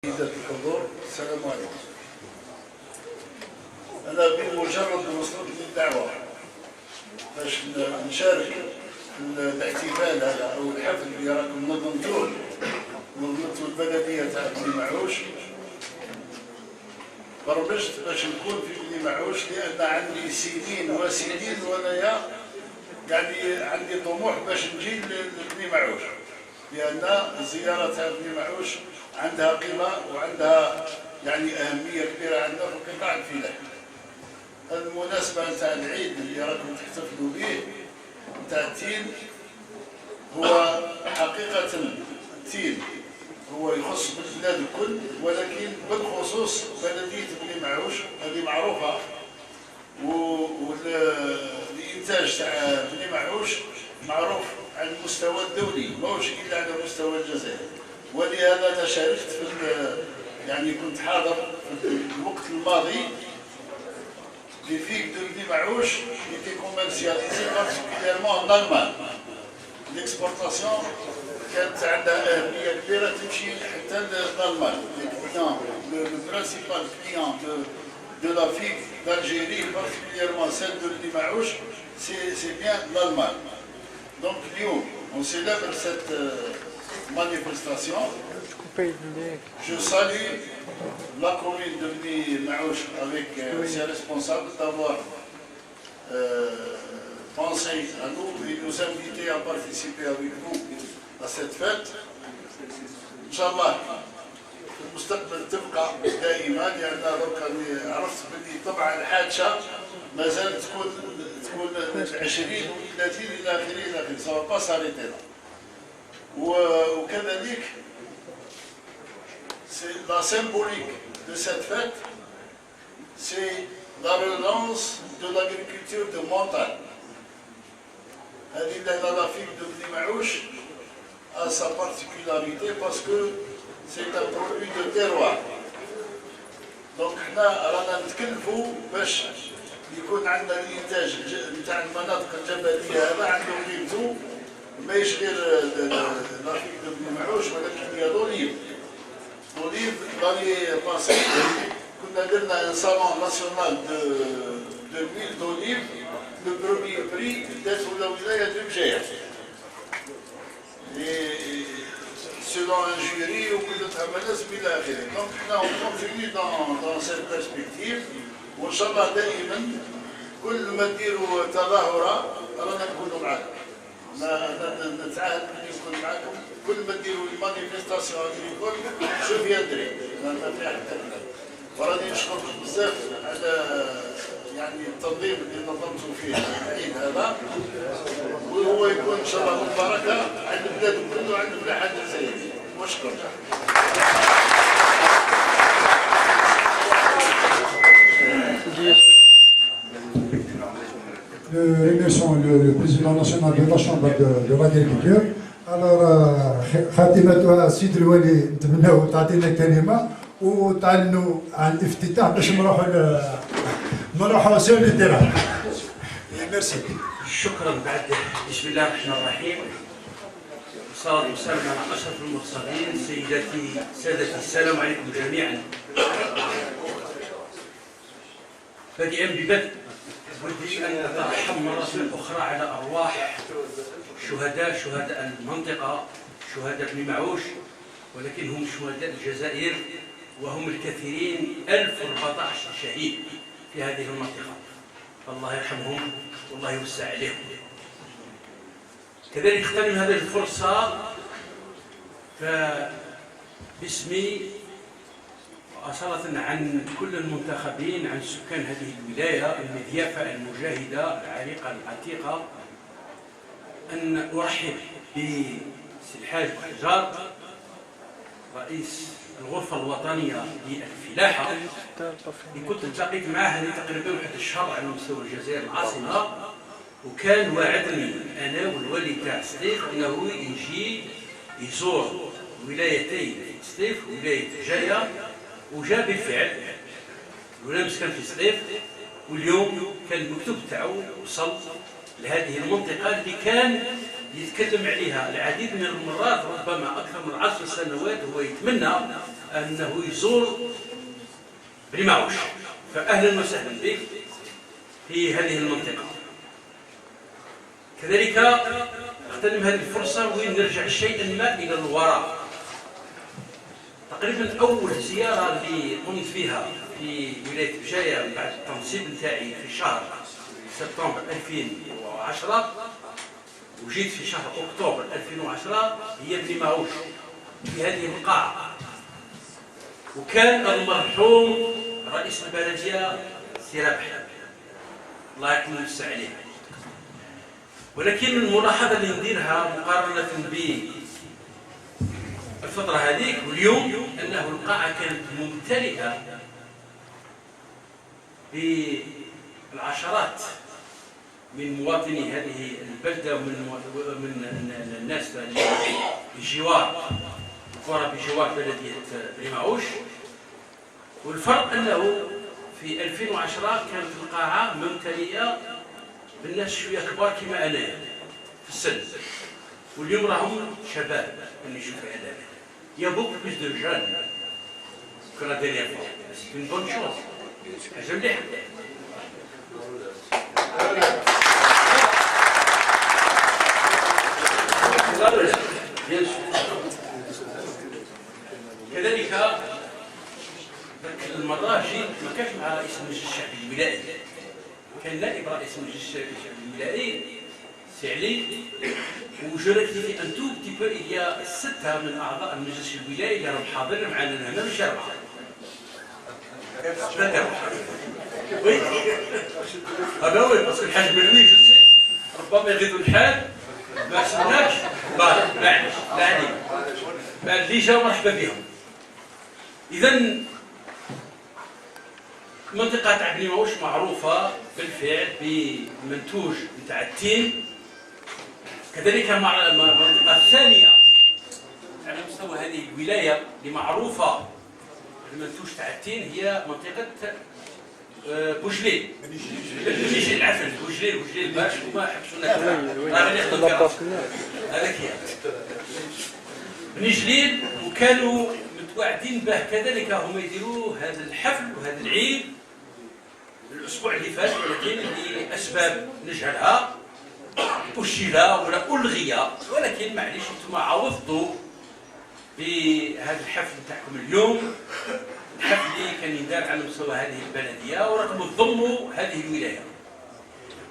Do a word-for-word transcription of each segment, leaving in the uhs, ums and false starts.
سيدات الحضور، السلام عليكم. أنا بمجرد ما وصلتني الدعوة باش ن-، نشارك في الاحتفال هذا أو الحفل اللي راكم نظمتوه، نظمتوه البلدية تاع بني معوش، برمجت باش نكون في بني معوش، لأن عندي سنين وسنين وأنايا، يعني، عندي طموح باش نجي ل-، لبني معوش، لأن الزيارة تاع بني معوش عندها قيمة وعندها، يعني، أهمية كبيرة عندنا في القطاع الفلاحي. المناسبة نتاع العيد اللي راكم تحتفلوا به، نتاع التين، هو حقيقة التين هو يخص البلاد الكل، ولكن بالخصوص بلدية بني معوش، هذه معروفة. و-، وال-، الإنتاج تاع بني معوش معروف على المستوى الدولي، ماهوش إلا على مستوى الجزائر. ولهذا أنا شاركت في ال-، يعني، كنت حاضر في الوقت الماضي. Les figues de Bni Maouche étaient commercialisées particulièrement en Allemagne. L'exportation كانت عندها أهمية كبيرة، تمشي حتى ل-، l'Allemagne. Les clients, le, le principal client de, de la figue d'Algérie, particulièrement celle de Bni Maouche, c'est, c'est bien l'Allemagne. Donc, اليوم, on célèbre cette, euh, manifestation. Je salue la commune de Bni Maouche avec, euh, ses responsables d'avoir, euh, pensé à nous et nous inviter à participer avec vous à cette fête. إن شاء الله في المستقبل تبقى دائمة، لأن دوكا راني عرفت بلي طبعا الحادثة مازال تكون، تكون عشرين و ثلاثين إلى آخره، إلى آخره، ça va pas s'arrêter là. و-، وكذلك c'est la symbolique de cette fête, c'est la relance de l'agriculture de montagne. هذه la, la, la figue de Bni Maouche a sa particularité parce que c'est un produit de terroir. Donc حنا رانا نتكلفوا باش يكون عندنا الانتاج الج-، نتاع المناطق الجبليه، هذا عنده قيمته، ماهيش غير ال-، ال-، la figue de Bni Maouche، ولكن هي l'olive. L'olive, l'année passée, كنا درنا un salon national de, de l'huile d'olive, le premier prix داتو la wilaya de Bjayet. Et selon un jury وكل تاع ناس إلى آخره. Donc حنا on continue dans, dans cette perspective، وإن شاء الله دائما كل ما ديروا تظاهرة رانا نكونوا معاكم. ما، أنا نتعهد بلي نكون معاكم، كل ما ديروا manifestation agricole، je viendrai. ما، ما فيها حتى كلام. وراني نشكركم بزاف على، يعني، التنظيم اللي نظمتوا فيه العيد هذا، وهو يكون إن شاء الله مباركة على البلاد كله وعلى الفلاحة الجزائرية. وشكرا. Nous remercions le, le président national de la Chambre de, de l'agriculture. Alors, euh, خ-، خاتمتها السيد الوالي، نتمناو تعطينا كلمة وتعلنوا عن الافتتاح باش نروحوا ل-، نروحوا sur le terrain. Merci. شكرا. بعد، بسم الله الرحمن الرحيم. والصلاة والسلام على أشرف المرسلين. سيداتي، سادتي، السلام عليكم جميعا. بادئا ببدء، أود أن أترحم مرة أخرى على أرواح شهداء، شهداء المنطقة، شهداء بني معوش، ولكن هم شهداء الجزائر، وهم الكثيرين، ألف وأربعتاش شهيد في هذه المنطقة. الله يرحمهم والله يوسع عليهم. كذلك أغتنم هذه الفرصة فباسمي وأصالة عن كل المنتخبين، عن سكان هذه الولاية المضيافة المجاهدة العريقة العتيقة، أن أرحب بسي الحاج بحجار، رئيس الغرفة الوطنية للفلاحة، اللي كنت التقيت معاه هذه تقريبا واحد الشهر على مستوى الجزائر العاصمة، وكان وعدني أنا والوالي تاع سطيف أنه يجي يزور ولايتي سطيف ولاية جاية، وجاء بالفعل. الولامس كان في سطيف، واليوم كان المكتوب تاعو وصل لهذه المنطقة اللي كان يتكلم عليها العديد من المرات، ربما أكثر من عشر سنوات هو يتمنى أنه يزور بني معوش، فأهلا وسهلا بك في هذه المنطقة. كذلك أغتنم هذه الفرصة وين نرجع شيئا ما إلى الوراء. تقريبا أول زيارة اللي قمت فيها في ولاية بجاية بعد التنصيب نتاعي في شهر سبتمبر ألفين وعشرة، وجيت في شهر أكتوبر ألفين وعشرة، هي بني معوش في هذه القاعة. وكان المرحوم رئيس البلدية سي رابح، الله يكون موسع عليه. ولكن الملاحظة اللي نديرها مقارنة بالفترة هذيك واليوم، أنه القاعة كانت ممتلئة بالعشرات من مواطني هذه البلدة ومن مو-، من الناس اللي بجوار، القرى بجوار بلدية بني معوش. والفرق أنه في ألفين وعشرة كانت القاعة ممتلئة بالناس شوية كبار كيما أنايا في السن، واليوم راهم شباب اللي نشوف هذا. Il y a beaucoup plus de jeunes que la dernière fois. C'est une bonne chose. حاجة مليحة. Bien sûr. كذلك ذاك المرة جيت، ما كانش مع رئيس المجلس الشعبي الولائي، كان نائب رئيس المجلس الشعبي الولائي سي علي، و je rectifie un tout petit peu, il y a ستة من أعضاء المجلس الولائي اللي راهم حاضرين معنا هنا، ماشي أربعة. ثلاثة. Oui. هذا هو، parce que الحاج مروي، je sais، ربما يغيظ الحال، ما سمعكش. Bon، معليش، ما علينا. Bon، déjà مرحبا بهم. إذن المنطقة تاع بني معوش معروفة بالفعل بمنتوج نتاع التين. كذلك مع-، م-، المنطقة الثانية على مستوى هذه الولاية اللي معروفة بالمنتوج تاع التين هي منطقة، آه، بوجليل. بوجليل، عفوا، بوجليل، بوجليل، باش هما حبسونا كذا. راه غادي ياخذوا الكراسي. هذاك هي. بني جليل، وكانوا متوعدين به كذلك هم يديروا هذا الحفل وهذا العيد الأسبوع اللي فات، ولكن لأسباب نجهلها أجل ولا ألغي، ولكن معليش، انتم عوضتوا بهذا الحفل تاعكم اليوم، الحفل اللي كان يندار على مستوى هذه البلدية، وراكم تضموا هذه الولاية.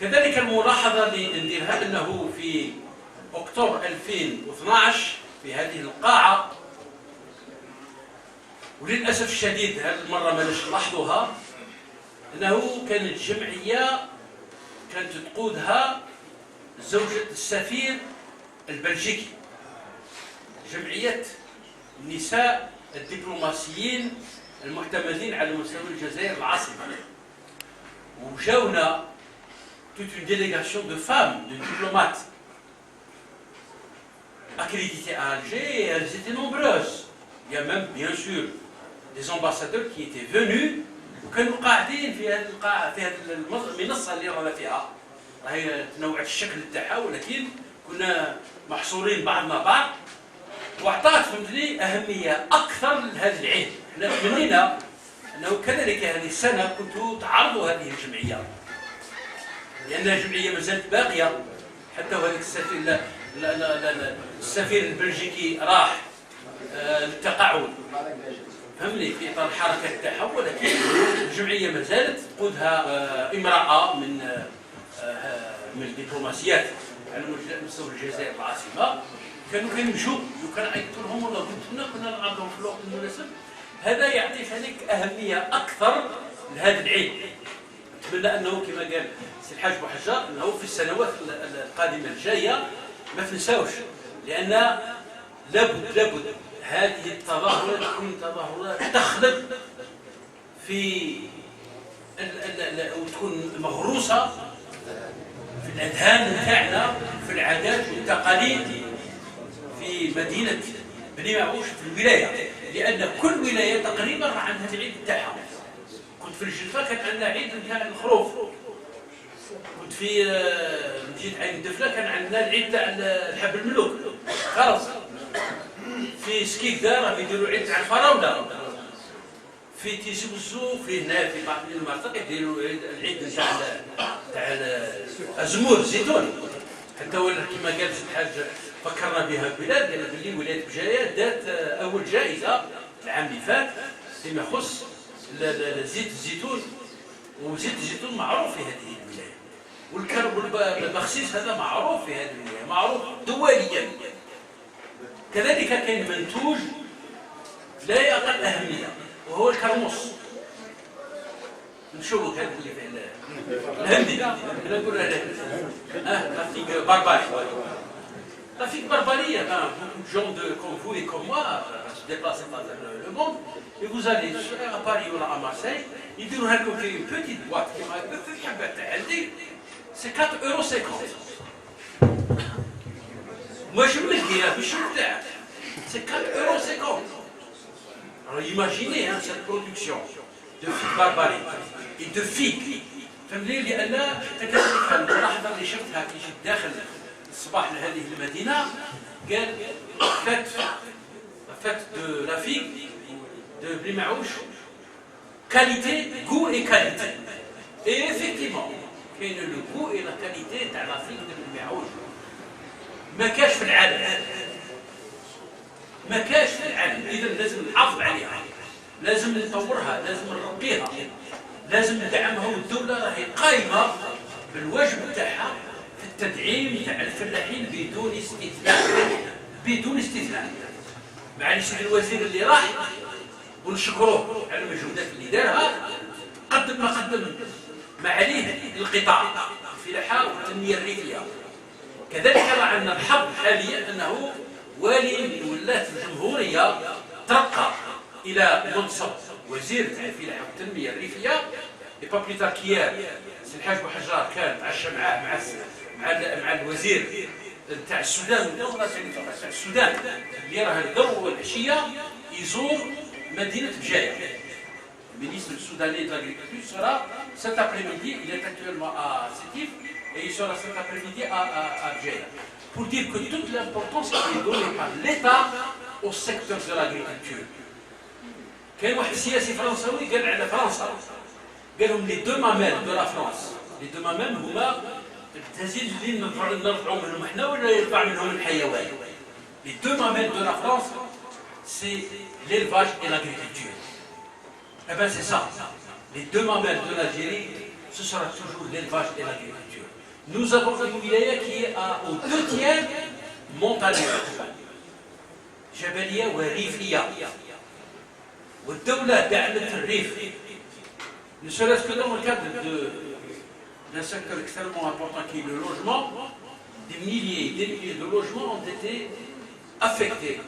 كذلك الملاحظة اللي نديرها أنه في أكتوبر ألفين واثناش في هذه القاعة، وللأسف الشديد هذه المرة ما ناش نلاحظوها، أنه كانت جمعية كانت تقودها زوجة السفير البلجيكي، جمعية النساء الدبلوماسيين المعتمدين على مستوى الجزائر العاصمة، وجاونا toute une délégation de femmes, de diplomates accréditées à Alger, et elles étaient nombreuses. Il y a même, bien sûr, des ambassadeurs qui étaient venus، وكانوا قاعدين في هذه القاعة، في هذه المنصة اللي رانا فيها. راهي تنوعت الشكل تاعها، ولكن كنا محصورين بعضنا بعض، وعطات، فهمتني، أهمية أكثر لهذا العيد. حنا تمنينا أنه كذلك هذه السنة كنتوا تعرضوا هذه الجمعية، لأن الجمعية مازالت باقية، حتى وهذاك السفير، لا، لا، لا، لا، لا، السفير البلجيكي راح، آه، للتقاعد. فهمني، في إطار الحركة تاعها، ولكن الجمعية مازالت تقودها، آه، امرأة من، آه، آه، من الدبلوماسيات على مج-، مستوى الجزائر العاصمة. كانوا كيمشوا، لو كان عيطوا لهم ولا قلت لنا، كنا نعرضهم في الوقت المناسب. هذا يعطي ذلك أهمية أكثر لهذا العيد. نتمنى أنه، كما قال سي الحاج بوحجار، أنه في السنوات ال-، ال-، القادمة الجاية ما تنساوش، لأن لابد، لابد هذه التظاهرة تكون تظاهرة تخلد في ال-، ال-، ال-، وتكون مغروسة في الأذهان نتاعنا، في العادات والتقاليد في مدينة بني معوش، في الولاية، لأن كل ولاية تقريبًا راه عندها العيد تاعها. كنت في الجلفة كان عندنا عيد نتاع الخروف، كنت في، آه، مدينة عين الدفلة كان عندنا العيد تاع ال-، الحب الملوك. خلاص، في سكيكدا راهم يديروا عيد تاع الفراولة. في تيزي وزو، في هنا، في بعض من المناطق يديروا عيد، العيد نتاع ال-، تاع ال-، الزمور، الزيتون. حتى ولا كما قال الحاج، فكرنا بها بلال، قال باللي ولاية بجاية دات، آه، أول جائزة العام اللي فات فيما يخص ال-، ال-، ال-، زيت الزيتون. وزيت الزيتون معروف في هذه الولاية، والكرب والب-، البخسيس هذا معروف في هذه الولاية، معروف دوليا. كذلك كاين منتوج لا يقل أهمية، وهو الكرموس. نشوفوا هذا اللي فيه ال-، الهندي، أنا نقول هذا. آه، la figue barbarie. La figue barbarie, ben, beaucoup de gens de, comme vous et comme moi, euh, se déplacent à travers le, le monde, et vous allez à Paris ou à Marseille, يديروا لكم في une petite boîte كيما هكذا، ثلاث حبات تاع عندي، c'est quatre euros cinquante. ماشي من الكيا، ماشي من تاعك. C'est quatre euros cinquante. Alors imaginez, hein, cette production de figue barbarie et de figue. فهمتني؟ لأن حتى كذلك الملاحظة اللي شفتها كي جيت داخل الصباح لهذه المدينة، قال: fête, fête de la figue de بني معوش, qualité, goût et qualité. Et effectivement, كاين le goût et la qualité تاع la figue de بني معوش. ما كاش في العالم، ما كاش في العالم. إذا لازم نحافظ عليها، لازم نطورها، لازم نربيها، لازم ندعمها، والدولة راهي قايمة بالواجب تاعها في التدعيم تاع الفلاحين بدون استثناء، بدون استثناء. معالي سيدي الوزير اللي راح، ونشكروه على المجهودات اللي دارها، قدم ما قدم ما عليه للقطاع الفلاحة والتنمية الريفية. كذلك راه عندنا الحظ حاليا أنه والي من ولاة الجمهورية ترقى إلى منصب وزير تاع الفلاحة والتنمية الريفية. Et pas plus tard qu'hier, سي الحاج بوحجار كان تعشى معاه مع الس-، مع ال-، مع الوزير تاع السودان، والدولة تاع السودان، اللي راه اليوم والعشية يزور مدينة بجاية. Le ministre soudanais de l'Agriculture sera cet après-midi, il est actuellement à Sétif, et il sera cet après-midi à, à, à Bjaïa. Pour dire que toute l'importance qui est donnée par l'État au secteur de l'agriculture. كاين واحد السياسي فرنساوي قال على فرنسا، قال لهم: les deux mamelles de la France, les deux mamelles هما التزين اللي نرفع-، نرفعوا منهم احنا ولا يرفع منهم الحيوان. Les deux mamelles de la France, c'est l'élevage et l'agriculture. Eh ben, c'est ça. Les deux mamelles de l'Algérie, ce sera toujours l'élevage et l'agriculture. Nous avons une wilaya qui est à, aux deux tiers montagneux. جبلية وريفية. والدولة دعمت الريف. Ne serait-ce que dans le cadre de, d'un secteur extrêmement important qui est le logement, des milliers et des milliers de logements ont été affectés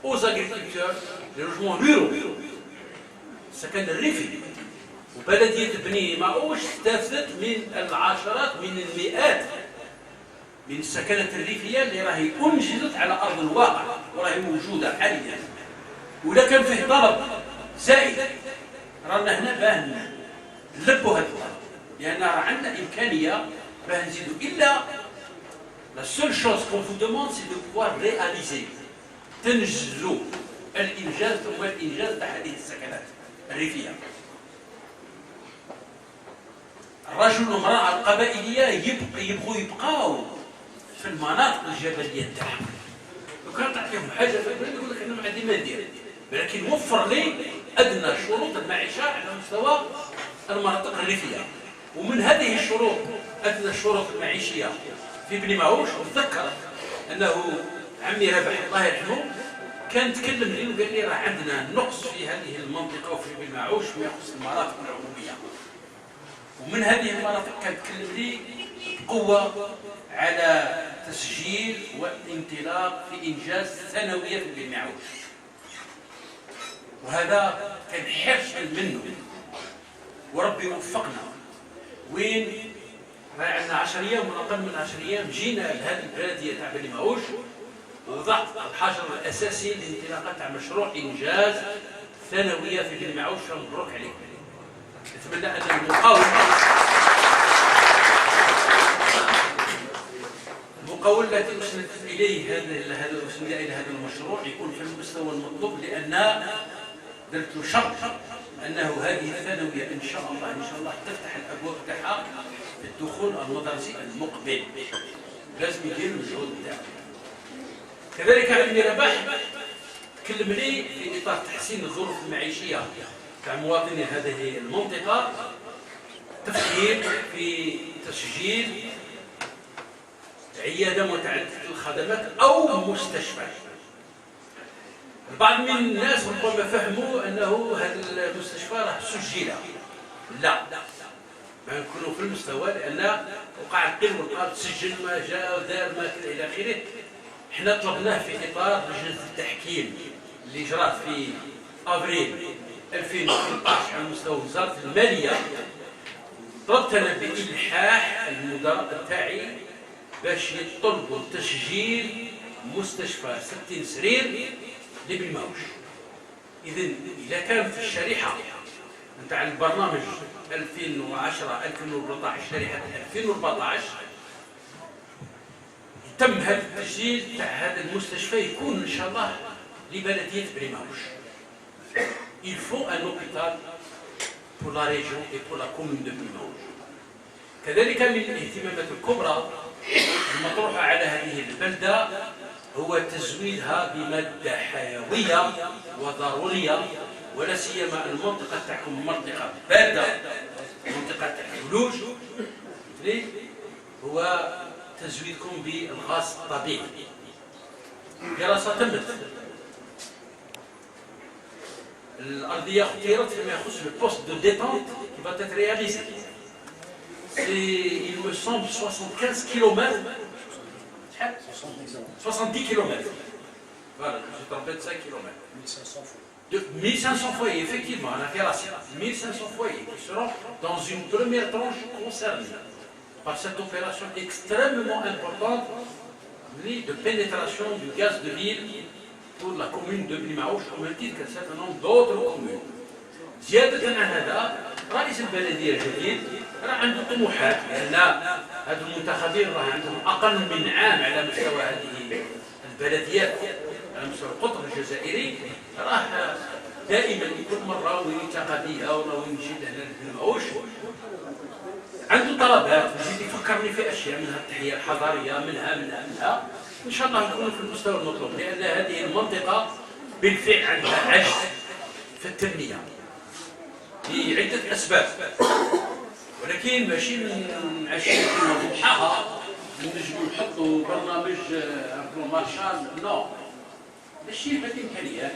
aux agriculteurs, les logements ruraux. السكن الريفي. وبلدية بني معوش استفدت من العشرات، من المئات من السكنات الريفية اللي راهي أنجزت على أرض الواقع وراهي موجودة حاليا. ولا كان فيه طلب زائد، رانا هنا باه نلبوا هذا الطلب، لأن راه عندنا إمكانية باه نزيدوا. إلا la seule chose qu'on vous demande, c'est de pouvoir réaliser, تنجزوا الإنجاز ثم الإنجاز تاع هذه السكنات الريفية. الرجل والمرأة القبائلية يبق-، يبغوا يبقاو في المناطق الجبلية تاعهم. لو كان تعطيهم حاجة في البلاد يقول لك: "أنا ما عندي ما ندير، ولكن وفر لي أدنى شروط المعيشة على مستوى المناطق الريفية". ومن هذه الشروط، أدنى الشروط المعيشية في بني معوش، أتذكر أنه عمي رابح الله يرحمه كان تكلم لي وقال لي: "راه عندنا نقص في هذه المنطقة وفي بني معوش ما يخص المرافق العمومية". ومن هذه المرافق كان تكلم لي بقوة على تسجيل وانطلاق في إنجاز ثانوية في بني معوش. وهذا كان حرص منه، وربي وفقنا. وين راه عندنا عشر أيام ولا أقل من عشر أيام جينا لهذه البلدية تاع بني معوش، وضعت الحجر الأساسي لانطلاقة تاع مشروع إنجاز ثانوية في بني معوش، فمبروك عليكم. نتمنى أن المقاومة، القول الذي أسندت إليه هذا، هذا، أسند إلى هذا المشروع يكون في المستوى المطلوب، لأن درت له شرط أنه هذه الثانوية إن شاء الله، إن شاء الله تفتح الأبواب تاعها في الدخول المدرسي المقبل. لازم يدير المجهود تاعه. كذلك عمي رباح كلم لي في إطار تحسين الظروف المعيشية تاع مواطني هذه المنطقة، تفكير في تسجيل عيادة متعددة الخدمات أو مستشفى. البعض من الناس ربما فهموا أنه هذا المستشفى راه سجل. لا، ما نكونوا في المستوى، لأن وقع القيل والقال، تسجل ما جاء، دار ما كذا إلى آخره. حنا طلبناه في إطار لجنة التحكيم اللي جرات في أفريل ألفين وثلطاش على مستوى وزارة المالية. طلبت أنا بإلحاح المدراء تاعي باش يطلبوا تسجيل مستشفى ستين سرير لبن ماوش. إذن إذا كان في الشريحة نتاع البرنامج ألفين وعشرة ألفين وأربعطاش، شريحة ألفين وأربعطاش، تم هذا التسجيل تاع هذا المستشفى، يكون إن شاء الله لبلدية بني ماوش. Il faut un hôpital pour la région et pour la commune de Bni Maouj. كذلك من الاهتمامات الكبرى المطروحة على هذه البلدة هو تزويدها بمادة حيوية وضرورية، ولا سيما المنطقة تاعكم منطقة باردة، منطقة تاع الثلوج، اللي هو تزويدكم بالغاز الطبيعي. دراسة تمت، الأرضية اختيرت فيما يخص le poste de détente qui va être réalisé. C'est, il me semble, soixante-quinze kilomètres. Soixante-dix kilomètres. Voilà, je me suis trompé de cinq kilomètres. De mille cinq cents foyers, effectivement, à la terrasse. Mille cinq cents foyers qui seront dans une première tranche concernés par cette opération extrêmement importante de pénétration du gaz de ville pour la commune de Bni Maouche, au même titre qu'un certain nombre d'autres communes. زيادة على هذا، رئيس البلدية الجديد راه عنده طموحات، لأن هاد المنتخبين راه عندهم أقل من عام على مستوى هذه البلديات، على مستوى القطر الجزائري. راه دائمًا كل مرة وين يلتقى بيها ولا وين يجي لهنا لبن ماوش عنده طلبات، ويزيد يفكرني في أشياء، منها التحية الحضارية، منها، منها، منها. إن شاء الله نكونوا في المستوى المطلوب، لأن هذه المنطقة بالفعل عندها عجز في التنمية لعدة أسباب، ولكن ماشي من عشية كيما ضحاها نجمو نحطو برنامج، آه، بلان مارشال، نو. ماشي هذه الإمكانيات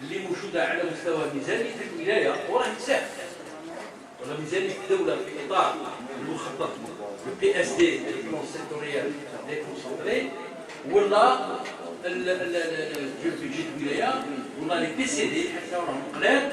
اللي موجودة على مستوى ميزانية الولاية، وراه يتساهل. ولا ميزانية الدولة في إطار المخطط، le P S D، le plan sectoriel déconcentré، ولا ال-، ال-، ال-، ال-، le budget الولاية، ولا les P C D حتى راهم قلال،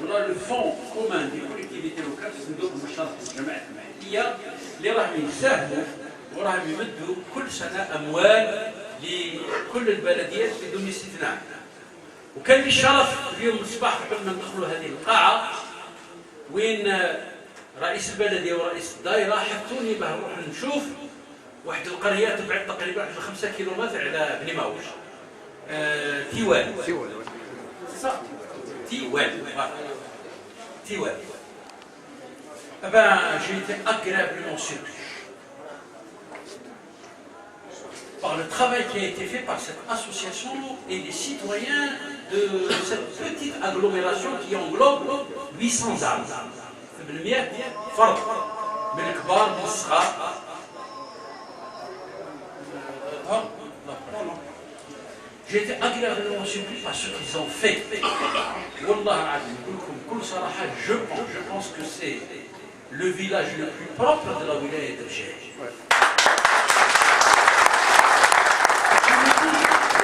ولا le fonds commun des collectivités locales، صندوق المشاركة للجماعات المحلية، اللي راهم يساهموا وراهم يمدوا كل سنة أموال لكل البلديات بدون استثناء. وكان لي الشرف اليوم الصباح قبل ما ندخلوا هذه القاعة، وين، آه، رئيس البلدية ورئيس الدائرة حثوني باه نروح نشوف واحد القرية تبعد تقريبًا واحد خمسة كيلومتر على بني ماوش. آه، تيوال. تيوال. صح. تيوال. Voilà. تيوال. Eh ben, j'ai été agréablement surpris par le travail qui a été fait par cette association et les citoyens de cette petite agglomération qui englobe huit cents âmes. ثمنمية فرد، من الكبار، من الصغار. J'ai été agréablement surpris par ce qu'ils ont fait. والله العظيم نقول لكم بكل صراحة، je pense, je pense que c'est le village le plus propre de la wilaya de Bjaj.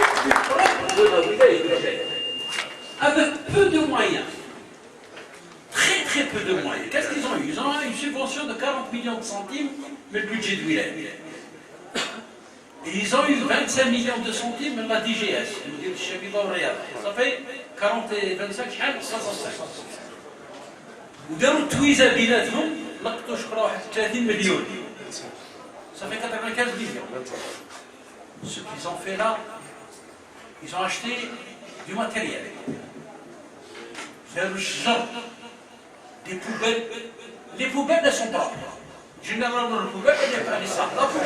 Le plus propre de la wilaya de Bjaj. Avec peu de moyens. Très, très peu de moyens. Qu'est-ce qu'ils ont eu ? Ils ont eu une subvention de quarante millions de centimes, mais le budget de wilaya. Et ils ont eu vingt-cinq millions de centimes, mais la D G S, مديرية الشبيبة والرياضة. Ça fait quarante et vingt-cinq شحال؟ soixante-cinq. وداروا التويزة بيناتهم، لقطوا شكرا واحد ثلاثين مليون. Ça fait quatre-vingt-quinze millions. Ce qu'ils ont fait là, ils ont acheté du matériel. C'est le genre des poubelles. Les poubelles, elles sont propres. Généralement, les poubelles, elles sont propres.